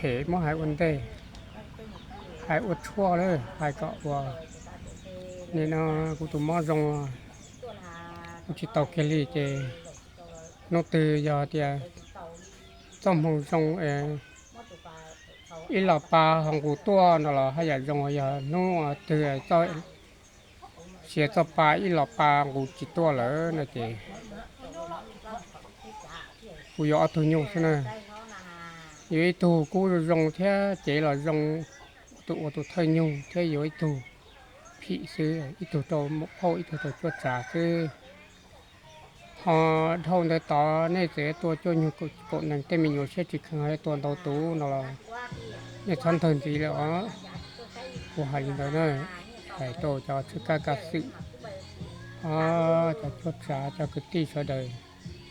Phem muab hais ua ntej, hais ua tshuaj lawm, hais kom ua nim no kuv tus mob zoo, kuv tsis tau kiag li ces hnub twg yog tias txoj hmoo zoo es ib los pa ho nqus tuaj no los haj yam zoo, yog hnub twg txoj sia txoj pa ib los pa nqus tsis tuaj lawm no ces kuv yuav ob tug nyuj xwb na. Yuav ib tug kub zoo zoo thiab cev los zoo, tus ua tus thawj nyug thiab yuav ib tug phim xwb, ib tug rau muam phauj ib tug rau cuab tsav xwb. Ho dhau ntawd tod nej txawm tua cuaj nyug kaum nees tej me nyuam siab tsis kheev ho tua ntau tus no los nej txhob ntawg ntxiv lawm os. Kuv hais li ntawd na, hais rau cov tshwj kab kaj xwm, cov cuab tsav, cov kwv tij sawv daws,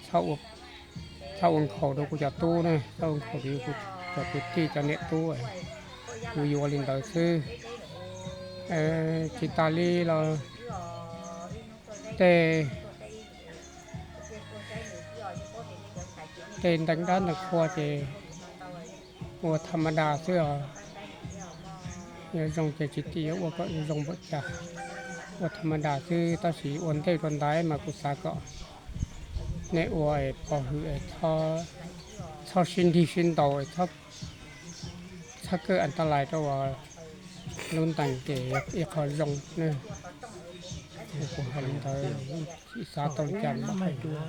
txhob ua nkhaus rau kuv cov tub na, txhob ua nkhaus rau kuv cov kwv tij cov niam tub. Kuv yuav li ntawd xwb. Tsis tas li los tej tej ntees dab ntees qhua ces ua tham ma das xwb os. Yuav zoo ces tsis tim yuav ua kom zoo npaum cas, ua tham ma das xwb tab sis ua ntej rau ntawd mas kuv xav kom nej ua es pov hwm, txhob sib nrig sib ntaus, txhob kawj an ta lais rau lub ntees ces ib qho zoo ne. Kuv hais li ntawd, xav tau li cas los hais dua.